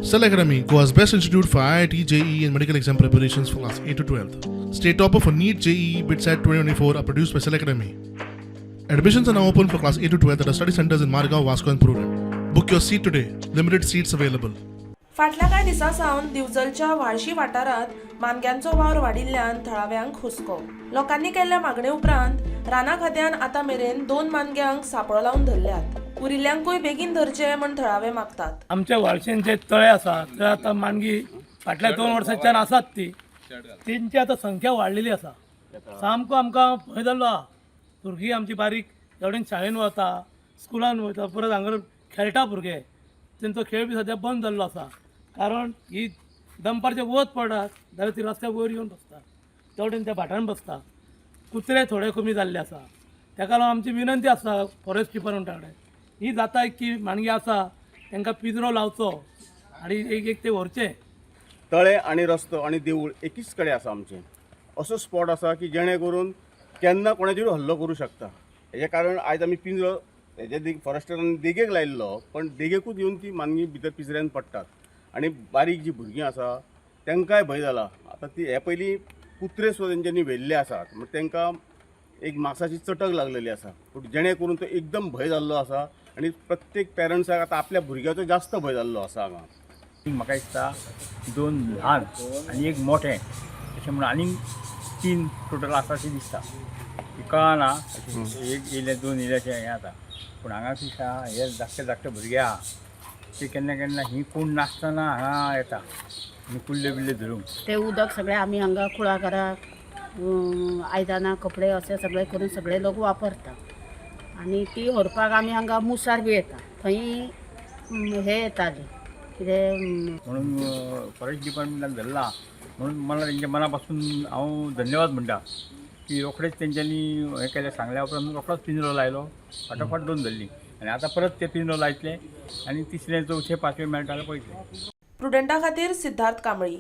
Cell Academy, Goa's best institute for IIT, JEE, and medical exam preparations for class 8 to 12. State topper for NEET, JEE, BITSAT 2024 are produced by Cell Academy. Admissions are now open for class 8 to 12 at our study centers in Margao, Vasco, and Prudent. Book your seat today. Limited seats available. फाटल्या कांय दिसां सावन दिवचलच्या व्हाळशी वाठारांत मानग्यांचो वावर वाडिल्ल्यान थळाव्यांक हुस्को. लोकांनी केल्ल्या मागणे उपरांत राना खात्यान आतां मेरेन दोन मानग्यांक सांपळो लावन धरल्यात. उरिल्ल्यांकूय बेगीन धरचे म्हण थळावे मागतात. आमच्या व्हाळशेन जे तळे आसा थंय आतां मानगी फाटल्या 2 वर्सांच्यान आसात, ती तेंची आतां संख्या वाडलेली आसा. सामको आमकां भंय जाल्लो आहा. भुरगीं आमची बारीक एवढेन शाळेन वता, स्कुलान वयता, परत हांगा खेळटा भुरगे, तेंचो खेळ बी सद्या बंद जाल्लो आसा. कारण ही दनपारचें वत पडत जाल्यार ती रस्त्या वयर येवन बसता, तेवटेन त्या भाटान बसता. कुत्रे थोडे कमी जाल्ले आसा. ताका लागून आमची विनंती आसा फॉरेस्ट डिपार्टमेंटा कडेन, ही जाता की मानगी आसा तांकां पिंजरो लावचो आनी एक एक ते व्हरचे. तळें आनी रस्तो आनी देवूळ एकीच कडेन आसा आमचें. असो स्पॉट आसा की जेणे करून केन्ना कोणाचेरूय हल्लो करूं शकता. हेजें कारण आयज आमी पिंजरो हेजे देग फॉरेस्टरान देगेक लायिल्लो, पण देगेकूच येवन ती मानगी भितर पिंजऱ्यान पडटात आनी बारीक जी भुरगीं आसा तांकांय भंय जाला. आतां ती हे पयलीं कुत्रे सुद्दां तेंच्यांनी व्हेल्ले आसात, म्हण तांकां एक मासाची चटक लागलेली आसा, पूण जेणे करून तो एकदम भंय जाल्लो आसा आनी प्रत्येक पेरंट्साक आतां आपल्या भुरग्याचो जास्त भंय जाल्लो आसा हांगा. म्हाका दिसता दोन ल्हान आनी एक मोठें अशें म्हणून आनीक तीन टोटल आसा अशें दिसता. ती कळना अशें, एक येयलें, दोन येयलें अशें हें जाता. पूण हांगा कितें आहा, हे धाकटे धाकटे भुरगे आहा, ते केन्ना केन्ना ही कोण नासतना हांगा येता आनी कुल्ल्यो बिल्ल्यो धरूंक. ते उदक सगळे आमी हांगा कुळागराक, आयदनां, कपडे अशें सगळें करून सगळे लोक वापरता. आनी ती व्हरपाक आमी हांगा मुसार बी येता, थंय हे येताली कितें. म्हणून फॉरेस्ट डिपार्टमेंटान धरला म्हणून मला तेंच्या मना पासून हांव धन्यवाद म्हणटा की रोखडेच तेंच्यांनी हें केलें. सांगल्या उपरांत रोखडोच पिंजरो लायलो, फाटोफाट दोन धरली आनी आतां परत ते पिंजरो लायतले आनी तिसरें, चवथें, पांचवें मेळटा जाल्यार पळयतले. प्रुडंटा खातीर सिद्धार्थ कांबळी.